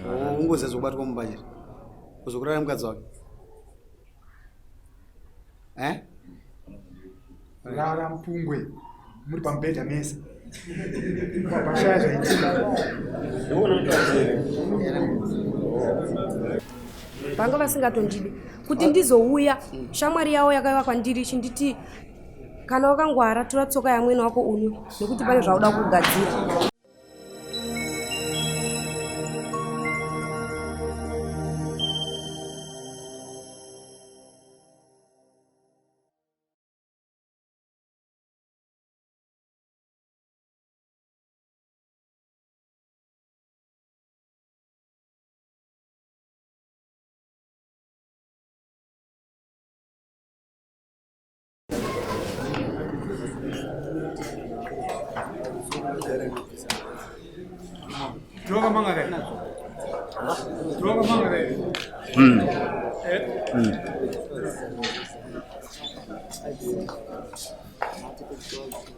Oh, ungoziva zvekubatwa mumba chete kuzokurara mukadzi wake eh? Rara mupungwe muri pamubhedha mese pashaya zvaitika. Vanga vasingatondidi kuti ndizouya. Shamwari yavo yakaiva kwandiri ichinditi kana wakangwara tora tsoka yamwene wako unwe nekuti pane zvauda kugadzira.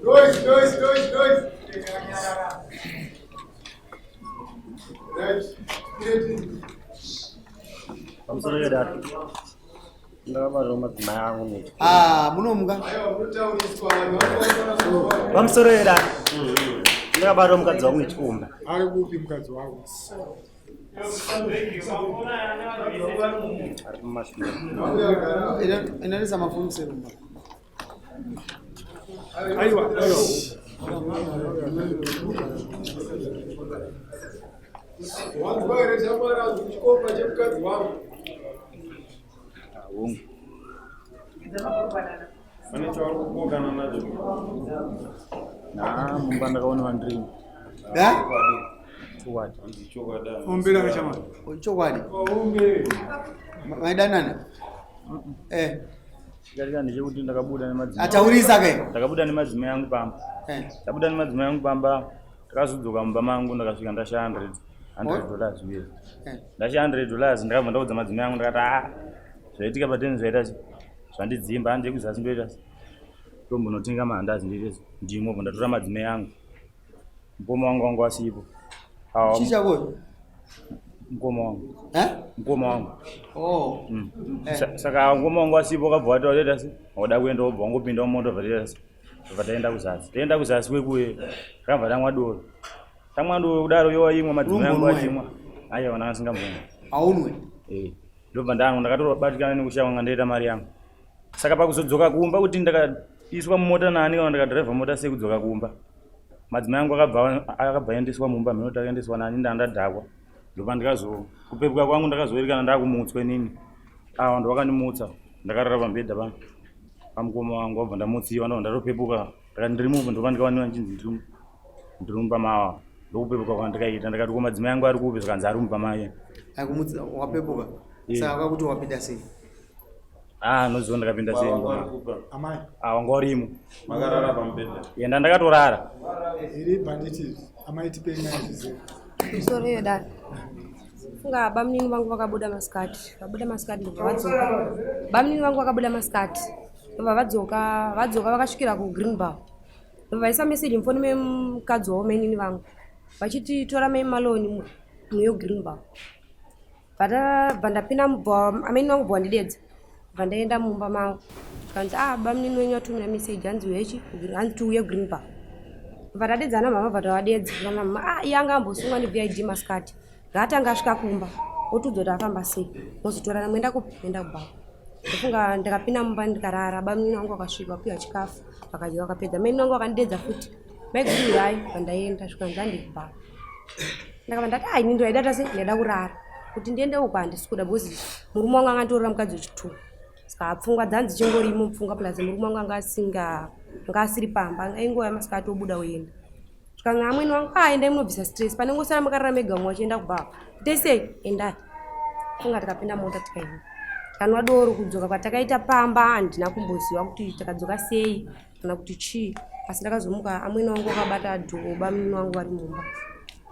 Dois, dois, dois, dois. Right. Pamusoro yedare. Ndakabatwa madzimai angu ne. Ah, munomuka. Pamusoro yedare. Ndakabatwa mukadzi wangu nechikomba. Ari kupi mukadzi wako? Ari mumashure. Inarisa mafumu serumba. Aiwa, aiwa. Wanzwa here shamwari chikomba chemukadzi wangu? Hongu. Pane chauri kupokana nacho? Na mumba ndakaona vandiri. Da? Chokwadi. Hanzi chokwadi. Ombera kashamwari. Chokwadi. Ombe. Maidanana? Eh. Chikatika ndechekuti ndakabuda nemadzimai. Ataurisa ke. Ndakabuda nemadzimai angu pamba. Eh. Ndabuda nemadzimai angu pamba. Ndakazodzoka mumba mangu ndakasvika ndashaya 100 100 dollars uye. Eh. Ndashaya 100 dollars ndakabva ndaudza madzimai angu ndakati ah zvaitika pateni zvaita se zvandidzimba handi kuzasi ndoita se ndombonotenga mahandazi ndoita se ndimo bva ndatora madzimai angu. Mukoma wangu wangu asipo. Awa Chii chako? mukoma wangu. Eh? Mukoma wangu. Oh. Mm. Eh. Saka mukoma wangu asipo wakabva wati watoita se wada kuenda wobva wangopinda mumoto bva toita se bva taenda kuzasi. Taenda kuzasi kwekuye takabva tamwa doro. Tamwa doro kudaro iwo waimwa madzimai angu Umbonwa achimwa. Aiwa vana vasingambomwa. Haunwe. Eh. Ndobva ndanwa ndakatobatikana nekushaya kwanga ndaita mari yangu. Saka pakuzodzoka kumba kuti ndakaiswa mumota nani kana ndakadhiraivha mota sei kudzoka kumba. Madzimai angu akabva akabva aendeswa mumba mhino takaendeswa nani ndandadhakwa. Ndobva ndikazo kupepuka kwangu ndakazoerekana ndakumutswa inini. Awa ndo vakandimutsa ndakarara pamubhedha pa pamukoma wangu wabva ndamutsiwa ndobva ndatopepuka ndakati ndiri mumba ndobva ndikawaniwa ndichinzi ndiri ndiri mumba mawa ndokupepuka kwandikaita ndakati ko madzimai angu ari kupi zvikanzi ari mumba maye. Akumutsa wapepuka. Eh. Saka kwakuti wapinda sei? Ah noziva ndakapinda sei Wanga uri kupa. Amai, Ah wanga urimo. Makarara pamubhedha. Yenda ndakatorara. iri banditi. Amai tipei nyaya zvizere. Musoro yedare. Funga bamunini vangu vakabuda masikati. Vabuda masikati ndobva vadzoka. Bamunini vangu vakabuda masikati. Ndobva vadzoka, vadzoka vakasvikira kuGreen Bar. Ndobva vaisa message mufoni memukadzi wavo mainini vangu. Vachiti tora mai Maloni muyo Green Bar. Bva ndapinda mubva amainini vangu bva vandidedza. Bva ndaenda mumba mavo. Zvikanzi ah bamunini wenyu vatumira message hanzi uyechi hanzi tiuye Green Bar. Bva tadedza ana mama bva tavadedza. Kana mama ah iye anga ambosungwa neVID masikati. Ngaatanga asvika kumba otiudza kuti afamba sei. Mozotorana moenda kupi? Moenda kubhawa. Ndofunga ndakapinda mumba ndikarara bamunini vangu vakasvika vapiwa chikafu vakadya vakapedza. Mainini vangu vakandidedza futi. Maiguru uyai bva ndaenda zvikanzi handei kubhawa. Ndakabva ndati ah ini ndaida tase ndaida kurara. Kuti ndiende uko handisi kuda because murume wangu anga anditorera mukadzi wechitwo. Saka pfungwa dzangu dzichingorimo mupfungwa plus murume wangu anga asinga anga asiri pamba aingouya masikati obuda oenda. Zvikanzi amwene wangu ah endai munobvisa stress pane ngosara makarara mega umwe achienda kubhawa. Tese endai. Funga tikapinda mota tikaenda. Tikanwa doro kudzoka kwatakaita pamba handina kumboziva kuti takadzoka sei kana kuti chii asi ndakazomuka amwene wangu wakabata dhoo bamunini wangu vari mumba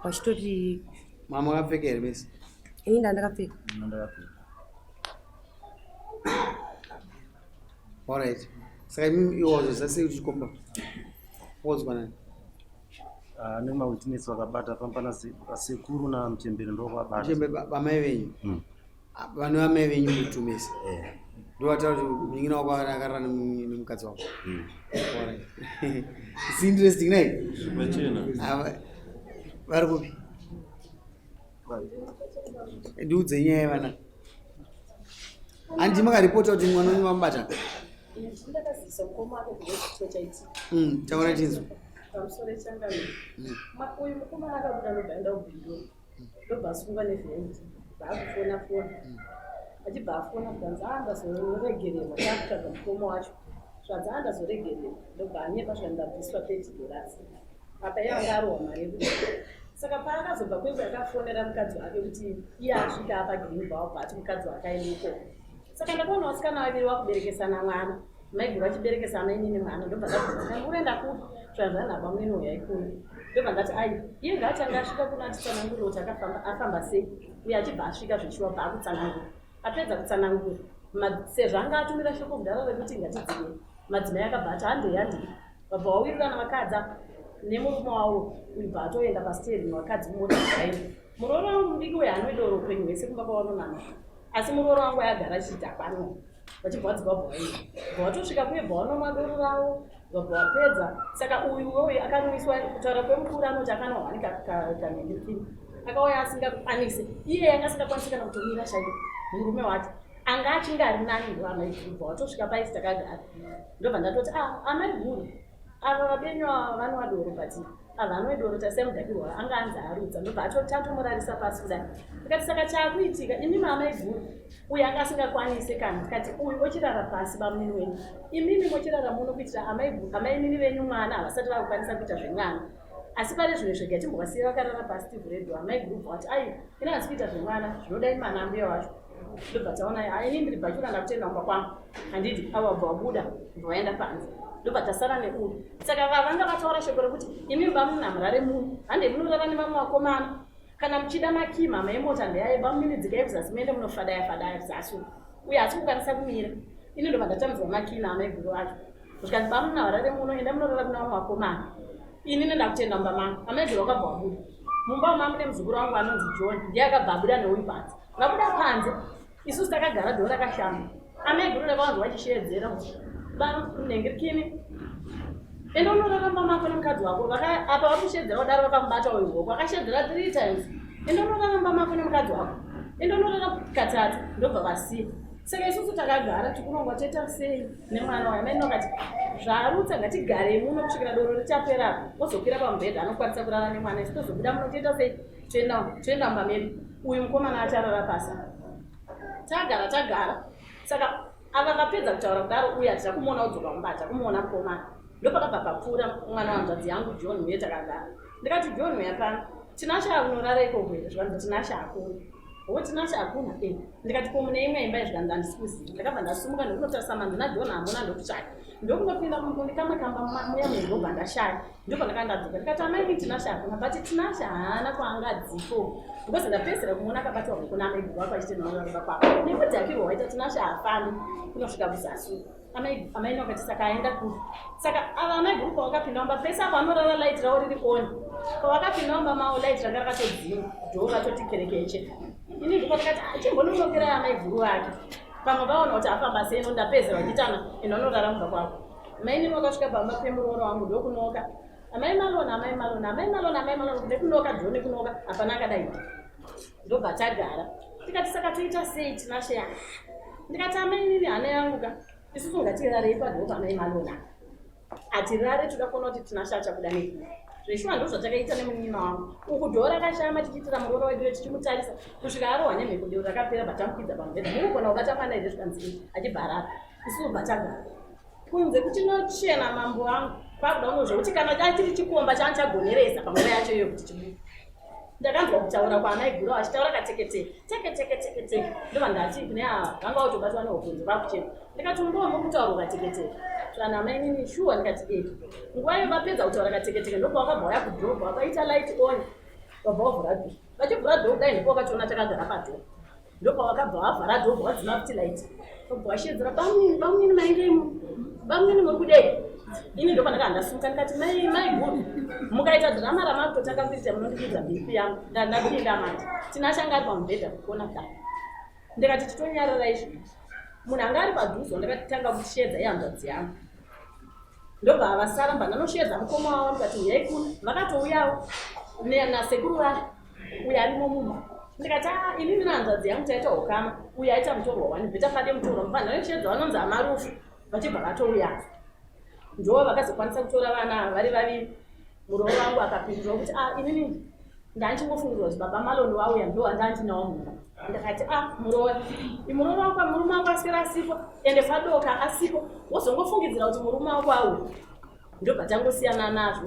vachitoti Mama wakapfeka here mese? ini ndandakapfeka. Ndakapfeka. Alright. Saka imimi iwe wazoziva sei kuti chikomba? Waudzwa nani? Ah, nemawitness vakabata pamba pasekuru namuchembere ndovabata. Muchembere vamai venyu. Ah, vane vamai venyu mutumese. Ndovataura kuti munin'ina wako akarara nemukadzi wako. Alright. It's interesting, right? Pachena. Ava- Vari kupi? Ndiudze nyaya yevana. Handi makaripota kuti mwana wenyu vamubata? Ndakazivisa mukoma wake kuti chaitika. Taura tinzwe. Pamusoro echangamire. Uyu mukomana akabuda ndobva aenda kuBindura. Ndobva asungwa nevhendi. Bva akufona fona. Achibva afona kukanzi ah ndazoregererwa takutsvaga mukoma wacho. Zvanzi ah ndazoregererwa. Ndobva anyepa zvanzi ndabviswa $30. Apa iye anga arohwa mari yekuti. Saka paakazobva kwenguva yakafonera mukadzi wake kuti iye asvika apa Green Bar ati mukadzi wake aende ikoko. Saka ndakaona vasikana vaviri vakuberekesana mwana. Maiguru vachiberekesana inini mwana ndobva ndabvunza ndati urenda kupi? Zvanzi anhaba munini uyai kuno. Ndobva ndati ai iye ngaatanga asvika kuno atitsanangurire kuti akafamba afamba sei uye achibva asvika zvichiwa bva akutsanangura. Apedza kutsanangura sezvo anga atumira shoko kudhara rekuti ngatidzidei madzimai akabva ati handei handei vabva vawirirana vakadzi apa nemurume wavo uyu bva atoenda pastering vakadzi mumota vaenda. Muroora wangu mudiki uyu haanwe doro upenyu hwese kumba kwavanonama asi muroora wangu aigara achiita pano vachibva vadzibva bva vaenda bva vatosvika kuye bva vanomwa doro ravo vabva vapedza. Saka uyu uyu akanwiswa kutaura kwemukuru anoti akanwa hwani kanhingirikini akauya asingakwanisi iye anga asingakwanisi kana kutomira chaiko murume wacho anga achinge ari nani ndo amaiguru bva watosvika paisi takagara ndobva ndatoti ah amaiguru ava vabenyu ava vanwa doro but ava anwe doro tasiya mudhakirwa anga anzi arutsa ndobva tatomurarisa pasi kudai. Ndikati saka chaakuitika imimi amaiguru uyu anga asingakwanisi kana ndikati uyu ochirara pasi bamunini wenyu imimi mochirara muno kuitira amainini venyu mwana havasati vakukwanisa kuita zvemwana asi pane zvimwe zvega timbovasiya vakarara pasi tivhure dho amaiguru bva vati ai ina hasi kuita zvemwana zvinodai mwana ambuya wacho ndobva taona ai ini ndiri bhachura ndakutenda kumba kwangu handiti avo vabva vabuda bva vaenda panze ndobva tasara neuyu. Saka vavanga vataura shoko rekuti imi bamunini hamurare muno handei munorara nevamwe vakomana kana muchida makii mama emota ndeyaye bamunini dzikai kuzasi muende munofadaya fadaya kuzasi uko uye hasi kukwanisa kumira ini ndobva ndatambidzwa makii naamaiguru acho zvikanzi bamunini havarare muno enda munorara kuna vamwe vakomana ini nenda kutenda mumba mangu amaiguru vakabva vabuda mumba umu mune muzukuru wangu anonzi John ndiye akabva abuda neuyu panze vabuda panze isusu takagara dhoo rakashama amaiguru ndakavanzwa vachisheedzera kuti banhengirikini ende unorara mumba mako nemukadzi wako apa vari kushedzera kudaro vakamubata uyu ruoko akashedzera 3 times ende unorara mumba mako nemukadzi wako ende unorara katatu ndobva vasiya. Saka isusu takagara tikurongwa toita sei nemwana wayo amaini vakati zvarutsa ngatigarei muno kusvikira doro richapera ozokwira pamubhedha anokwanisa kurara nemwana isu tozobuda muno toita sei toenda mumba medu uyu mukomana acharara pasi tagara tagara. Saka ava vapedza kutaura kudaro uyu hatina kumuona udzoka mumba hatina kumuona mukomana ndopakabva papfuura mwana wanzvadzi yangu John uye takagara ndikati John uya pano Tinashe unorara ikoko here zvikanzi Tinashe hakuna ho Tinashe hakuna e ndikati ko mune imwe imba zvikanzi handisi kuziva ndakabva ndasumuka ndokunotarisa manzi naJohn hamuna ndokutsvaka ndokunopinda mune kamwe kamba muya mundobva ndashaya ndobva ndakanga ndadzoka ndikati amai Tinashe hakuna but Tinashe haana kwaangadziko because ndapedzisira kumuona akabatwa ruoko naamaiguru vako achiti naurarura kwako nekudhakirwa waita Tinashe haafambi kunosvika kuzasi amaini vakati saka aenda kupi saka ava amaiguru pavakapinda mumba pese apo anorara light ravo riri on pavakapinda mumba mavo light ranga rakatodzima dhoo ratoti kerekeche ini ndipo ndakati chimbononokerai amaiguru vake pamwe vaona kuti afamba sei nondapedzera vachitana ende vanorara mumba kwavo mainini vakasvika pamba pemuroora wangu ndokunoka amai Malona amai Malona amai Malona amai Malona nekunoka dhoo nekunoka hapana akadai ndobva tagara tikati saka toita sei Tinashe ndikati amainini hana yangu ka isusu ngatirarei padhoo pamai Malona hatirare toda kuona kuti Tinashe achabuda nei zveshuwa ndo zvatakaita nemunyina wangu uku dhoo rakashama tichiitira muroora wedu tichimutarisa kusvika arohwa nemhepo deo rakapera batamukwidza pamubhedha mukugona kubata mwana here zvikanzi achibva arara isusu bvatagara kunze kuchinochena mambo wangu kwakuda uno zvekuti kana chachiri chikomba chaanichagoneresa panguva yacho iyoyo kuti chibude ndakanzwa kutaura kwaamaiguru achitaura kateketeke teke teke teke teke ndobva ndati kune ava vanga vatobatwa nehokunzi vakuchena ndikati ungomo kutaura kateketeke zvana amainini shuwa ndikati e nguva iyo vapedza kutaura kateketeke ndobva wakabva waya kudhorobha vakaita light on vabva vavhura dhoo vachivhura dhoo kudai ndipo vakationa takagara padhoo ndopavakabva vavhara dhoo vadzima futi light vabva vashedzera bamunini bamunini maengeimo bamunini muri kudei. Ini ndopandaka ndasuka ndikati mai mai guru mukaita dhirama ramakutotanga kuita munondipinza bp yangu. Ndandapinda manje. Tinashe anga ari pamubhedha kukona kudai. Ndikati chitonyarara izvi. Munhu anga ari padhuze ndakatanga kushedza ihanzvadzi yangu. Ndobva vasara mba ndanoshedza mukoma wavo ndikati huyai kuno. Vakatouyawo nasekuru vake uyo arimo mumba. Ndikati ah inini nehanzvadzi yangu taita ukama uyo aita mutorwa wani bheta pade mutorwa mubva ndanoshedza vanonzi amarufu vachibva vatouya. Ndo vakazokwanisa kutora vana ava vari vaviri. Muroora wangu akapindura kuti ah inini ndanchingofungidzwa kuti baba Maloni vauya ndo wandandinawo mumba. Ndakati ah muroora muroora wangu murume wangu aswera asipo ende padoka asipo wozongofungidzira kuti murume wangu auya. Ndobva tangosiyana nazvo.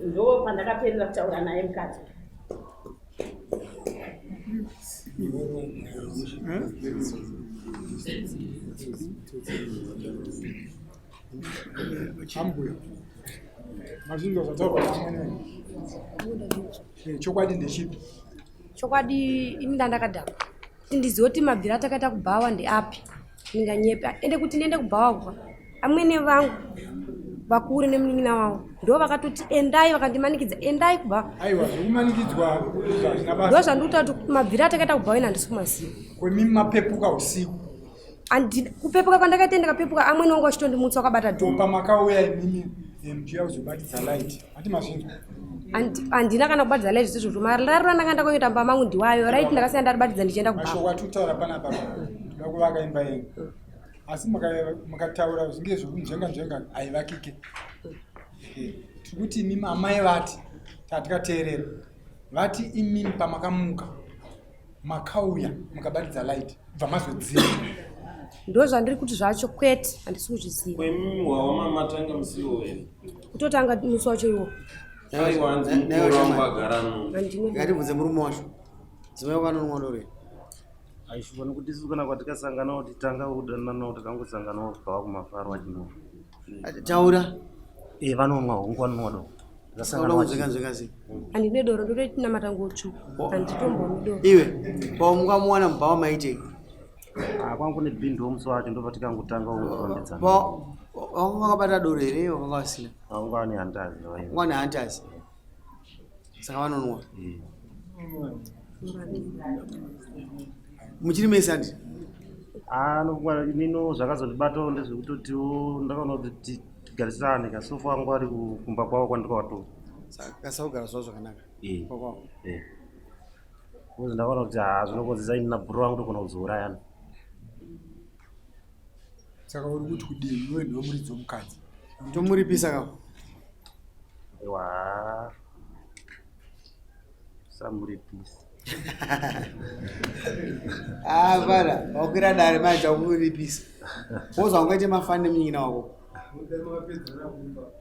Ndo pandakaperera kutaura naye mukadzi. Ambuya, mazvinzwa zvataurwa namwene. Chokwadi ndechipi? Chokwadi ini ndandakadhakwa. Kuti ndizive kuti mabviro atakaita kubhawa ndeapi. Ndinganyepa. Ende kuti ndiende kubhawa kwa amwene vangu vakuru nemunin'ina wavo ndo vakatoti endai, vakandimanikidza endai kubhawa. Aiwa, zvekumanikidzwa hazvina basa. Ndo zvandikuta kuti mabviro atakaita kubhawa ini handisi kumaziva. Kwemimi mapepuka usiku. Kupepuka kwandakaita ndikapepuka amwene wangu achitondimutsa wakabata dhoo. Pamakauya imimi muchiuya kuzobatidza light. Hati mazvinzwa. Handina kana kubatidza light izvozvo. Marariro andanga ndakanyoita mumba mangu ndiwayo. Light ndakasiya ndaribatidza ndichienda kubhawa. Mashoko atitaura panapa toda kuvaka imba yenyu. Asi mukataura zvinge zvekunzvenga nzvenga haivakike. Tiri kuti imimi amai vati tatikateerera. Vati imimi pamakamuka makauya mukabatidza light bva mazodzima. Ndo zvandiri kuti zvacho kwete handisi kuzviziva. Kwemimi wawa matanga musiwo here? Kutotanga musi wacho iwo. Aiwa hanzi mukuru wangu agara no. Ngatibvunze murume wacho. Dzimai wako anonwa doro here? Aishuwa nekuti isu kana kwatikasangana kuti tanga kudanana takangosangana kubva kumafaro achinwa. Taura. Vanonwa hongu vanonwa doro. Unoda kunzvenga nzvenga sei? Handine doro ndototinamata ngotsvu. Handitombonwi doro. Iwe, paungamuwana mubhawa maitei? Kwangu kune bindu musi wacho ndobva tikangotanga kurondedzana. Wanga wakabata doro here wakanga wasina? Wanga wane hantazi. Wanga wane hantazi. Saka vanonwa. Muchiri mese handi? Inino zvakazondibatawo ndezvekutotiwo ndakaona kuti tigarisane kasofa wangu ari kumba kwavo kwandikawatora. Saka kugara zvavo zvakanaka. Kwakwavo. Because ndakaona kuti zvinokonzesa ini nabhuru vangu togona kuzourayana. Saka uri kuti kudii iwe ndiwe muridzi womukadzi? Tomuripisa kako. Aiwa. Samuripisa. Bana, wakwira dare manje chakumuripisa. Wozwa ungaite mafani nemunin'ina wako.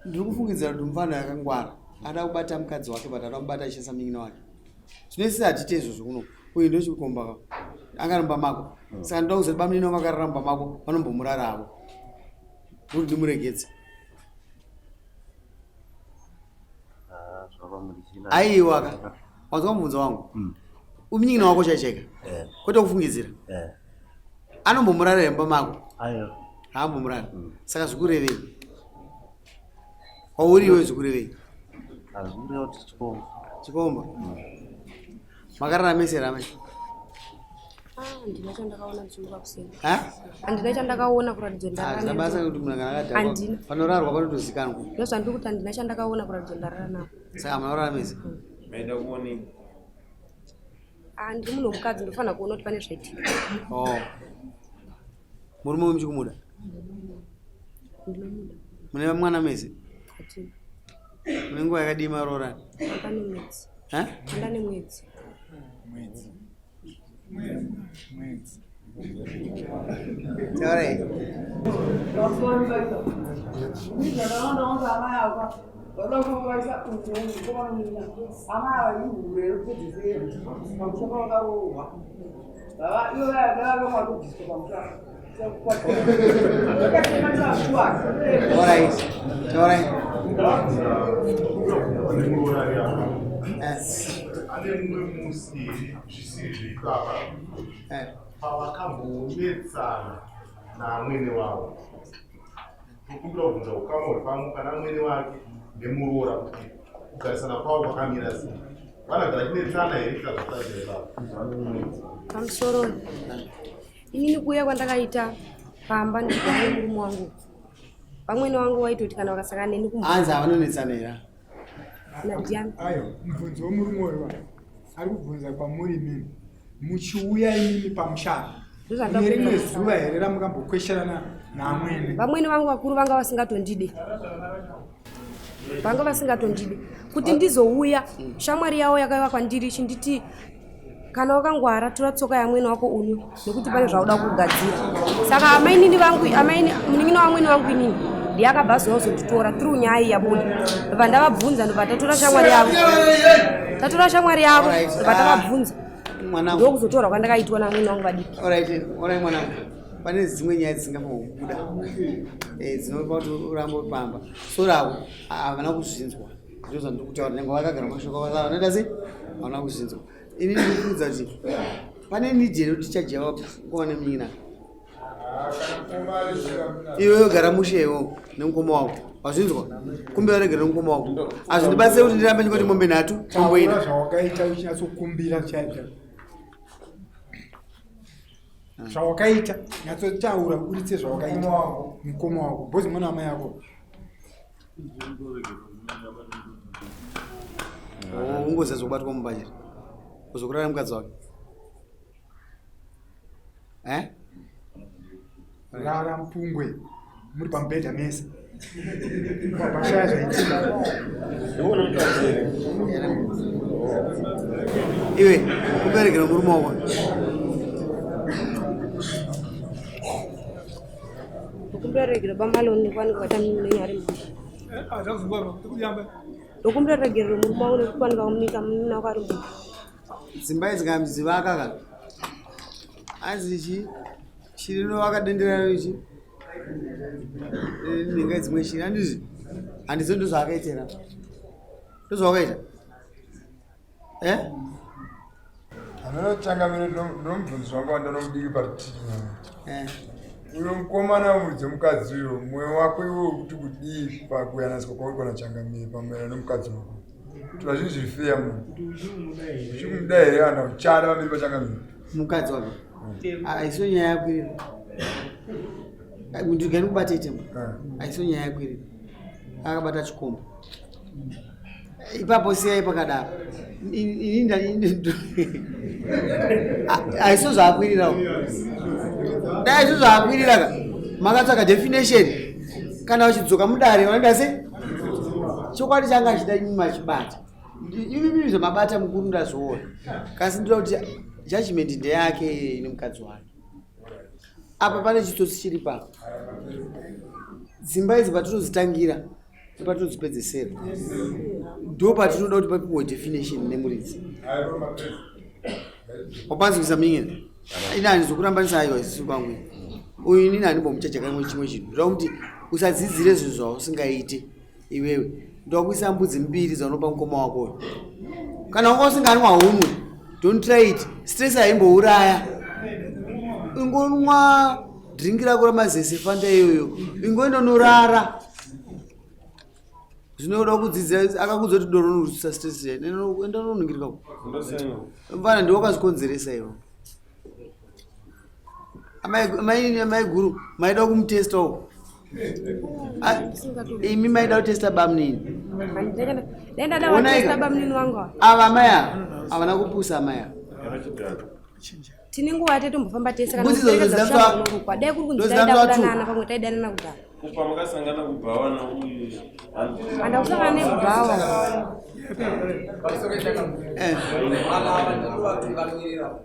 Ndiri kufungidzira kuti mufana yakangwara. Ada kubata mukadzi wake but ada kubata achishandisa munin'ina wake. Zvinoisisa hatiite izvozvo kuno. Uyu ndochikomba ka. Angaramba mako. Saka ndoda kuzoti bamunini wangu akarara mumba mako vanombomurara havo. Kuti ndimuregedze. Aiwa ka. Wanzwa mubvunzo wangu? Umunin'ina wako chaichaika. Kwete kufungidzira. Anombomurara here mumba mako? Aiwa. Haambomurara. Saka zvikurevei? Kwauri iwe zvikurevei? Hazvikureva kuti chikomba. Chikomba? Makarara mese here amai? Handina chandakaona ndichimuka kuseni. Ha? Handina chandakaona kuratidza Hazvina ndarara. basa kuti munhu kana akadhakwa. Handina. Panorarwa panotozikanwa. Ndo zvandiri kuti handina chandakaona kuratidza ndarara navo. Saka hamuna kurara mese? Maida kuonei? Ndiri munhu womukadzi ndofanira kuona kuti pane zvaitika. Oh. Murume uyu muchikumuda? Ndinomuda. Mune mwana mese? Hatina. Mune nguva yakadii maroorana? Anda nemwedzi. Ha? Anda nemwedzi. Mwedzi. Mwedzi. Taurai. Alright. Taurai. Ane mumwe musi zvisiri zveipapa pavakambonetsana naamwene wavo. Tokumbira kubvunza ukama huri pamwe pana mwene wake nemuroora kuti kugarisana kwavo kwakamira sei. Vanagara chinetsana here tikazotarisira ipapo. Pamusoro inini kuuya kwandakaita pamba ndichigara nemurume wangu vamwene wangu waitoti kana vakasangana neni kumba Hanzi havanonetsana here? Nadiani. Ayo, mubvunzo wemurume uyu ari kubvunza kwamuri imimi muchiuya imimi pamushana Ndozvandakubvunza. rimwe zuva here ramukambokwesherana naamwene? Vamwene vangu vakuru vanga vasingatondide, vanga vasingatondide kuti ndizouya. Shamwari yavo yakaiva kwandiri ichinditi kana wakangwara tora tsoka yamwene wako unwe nekuti pane zvauda kugadzira. Saka amainini vangu, amaini munin'ina wamwene wangu inini ndiye akabva azozonditora through nyaya iyi yabuda. Ndobva ndavabvunza, ndobva tatora shamwari yavo, tatora shamwari yavo, ndobva tavabvunza, ndokuzotorwa kwandakaitwa namwene wangu vadiki. Alright, alright mwanangu, pane dzimwe nyaya dzisingafanirwa kubuda dzinopa kuti urambe uri pamba. So ravo havana kuzvinzwa, ndizvo zvandiri kutaura. Nyange vakagara mashoko vanoita sei, havana kuzvinzwa. Ini ndikuudza kuti pane need here kuti tichaje vakoma nemunin'ina. Iwewe gara mushe iwo nemukoma wako, wazvinzwa? Kumbira regere nemukoma wako. Hazvindibatsire kuti ndirambe ndingoti mombe nhatu, mombe ina. Taura zvawakaita uchinyatsokumbira chaizvo zvawakaita, nyatsotaura uburitse zvawakaita mukoma wako bhozi mwana wamai ako. Ungoziva zvokubatwa mumba chete uzokurara nemukadzi wake, eh? Rara mupungwe muri pamubhedha mese pashaya zvaitika. Iwe kuberekera murume wako. Ndokumbira regero bamaloni nekuwanikwa kwaita munhu ari mudiki. Ndokumbira regerero murume wangu nekuwanikwa kumunika munhu wako ari mudiki. Dzimba idzi kana dzivaka ka hanzi chi shiri inovaka dendera ichi ninga dzimwe shiri handizi handizo ndozvaakaitera ndozvawakaita, eh? Anonochangamire ndomubvunzo wangu wandanomudiki parutivi. Uyo mukomana wemuridzi wemukadzi uyo, mwoyo wako iwe kuti kudii pakuyananiswa kwauri kwana changamire pamaererano nemukadzi wako? Kuti vazhinji zviri feya munhu uchikumuda here kana uchada pamberi pachangamire? Mukadzi wake haiso nyaya yakwirira ndigani kubata itema, haiso nyaya yakwirira akabata chikomba ipapo, siyai pakadaro. Ini haiso zvaakwirirawo, dai aiso zvaakwirira ka makatsvaka definition kana vachidzoka mudare vanoita sei? Chokwadi changa achida imi machibata, imi zvamabata mukuru ndazviona, kasi ndoda kuti judgment ndeyake ine mukadzi wake. Apa pane chitsotsi chiri papa. Dzimba idzi patinodzitangira nepatinodzipedzesera ndo patinoda kuti papiwe definition nemuridzi. Wapanzwisa mingine ini handizokurambanisa, aiwa, isisi kwangu uyu inini handimbomuchaja kamwe chimwe chinhu. Ndoda kuti usadzidzire zvinhu zvausingaite iwewe. Ndoda kuisa mbudzi mbiri dzaunopa mukoma wako uyu. Kana wanga usinganwa humwe, don't try it. Stress haimbouraya. Ingonwa drink rako ramazese, Fanta iyoyo, ingoenda unorara. Zvinoda kudzidzira akakudza kuti doro unorutsa stress, enda unoningirika mfana, ndiwe wakazvikonzeresa iwe. Amai guru maida kumutesta uko, imi maida kutesta bamunini. Dai ndada vatesta bamunini wangu ava. Ava amai ava havana kupusa, amai ava. Tine nguva yatatombofamba tese kana Mbudzi idzodzo kuperekedza kushamba kunorukwa. Dai kuri kunzi ndoziva taida mutsu. kudanana, pamwe taidanana kudhara. Kupa makasangana kubhawa nauyu? Handa kusangana nekubhawa.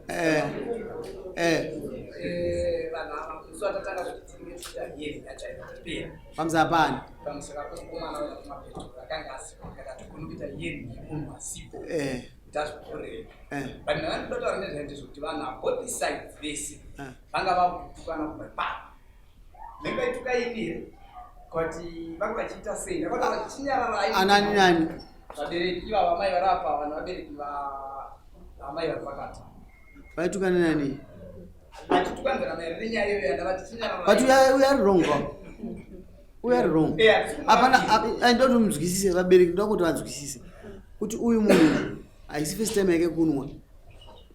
Eh, eh. Pamusana pani? Eh. But ndandinotaura nezvaindezvekuti vanhu both sides vese vanga vakutukana kubva ipapo. Nengaituka ini here kuti vanga vachiita sei? Ndakati vachinyarara. Anani nani? Vabereki ivava, mai vari apa, vanhu vabereki vaamai vari pakati. Vaitukana nani? Vachitukanzana maererano nenyaya iyoyo yandavati chinyarara. But we are wrong, bro. Uyu ari wrong. Hapana, ndoda kuti munzwisise vabereki, ndoda kuti vanzwisise kuti uyu munhu haisi first time yake kunwa.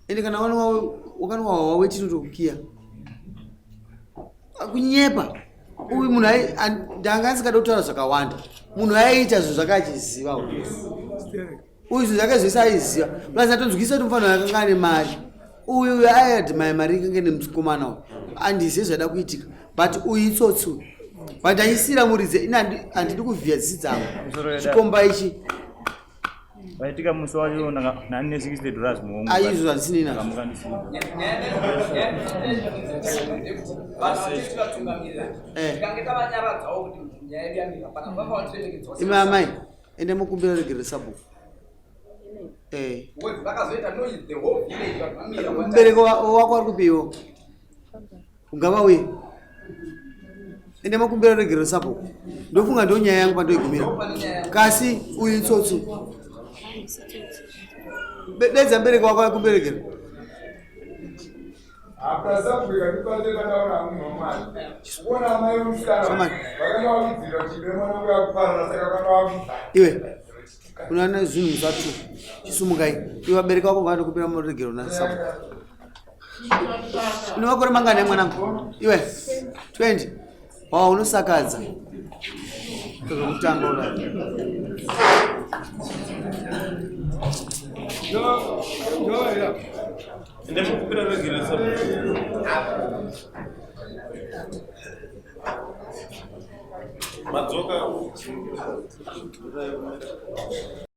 Ende kana wanwa wakanwa wawa wetinotokukiya. Kunyepa. Uyu munhu ndanga asingade kutaura zvakawanda. Munhu aiita zvinhu zvake achiziva uyu. Uyu zvinhu zvake zvese aiziva. Plus atonzwisisa kuti mufanira akanga ane mari. Uyu uyu aiadmire mari ikange nemukomana uyu. Andizive zvaida kuitika. But uyu itsotsi uyu. But achisiyira muridzi ini handidi kuvhiya dzisi dzangu. Chikomba ichi. Vaitika musi wacho nani ne 60 dollars muhomwe. Ayi izvo zvandisinei nazvo. Ndakamuka ndisina. Imi amai, ende mukumbira regerero sabhuku. Eh. Mubereki wako ari kupiwo? Ungavauye. Ende makumbira regerero sabhuku. Ndofunga ndo nyaya yangu pandoigumira. Kasi uyu itsotsi. Dedza mubereki wako akumbire regerero. Iwe unoona zvinhu musatu chisumukai iwe vabereki vako ngavanokumbira muregero nasabhuku. Une makore mangani mwanangu? Iwe 20. Wow, unosakadza. Zvekutanga udai. Ende mukumbira regerero sabhuku. Madzoka.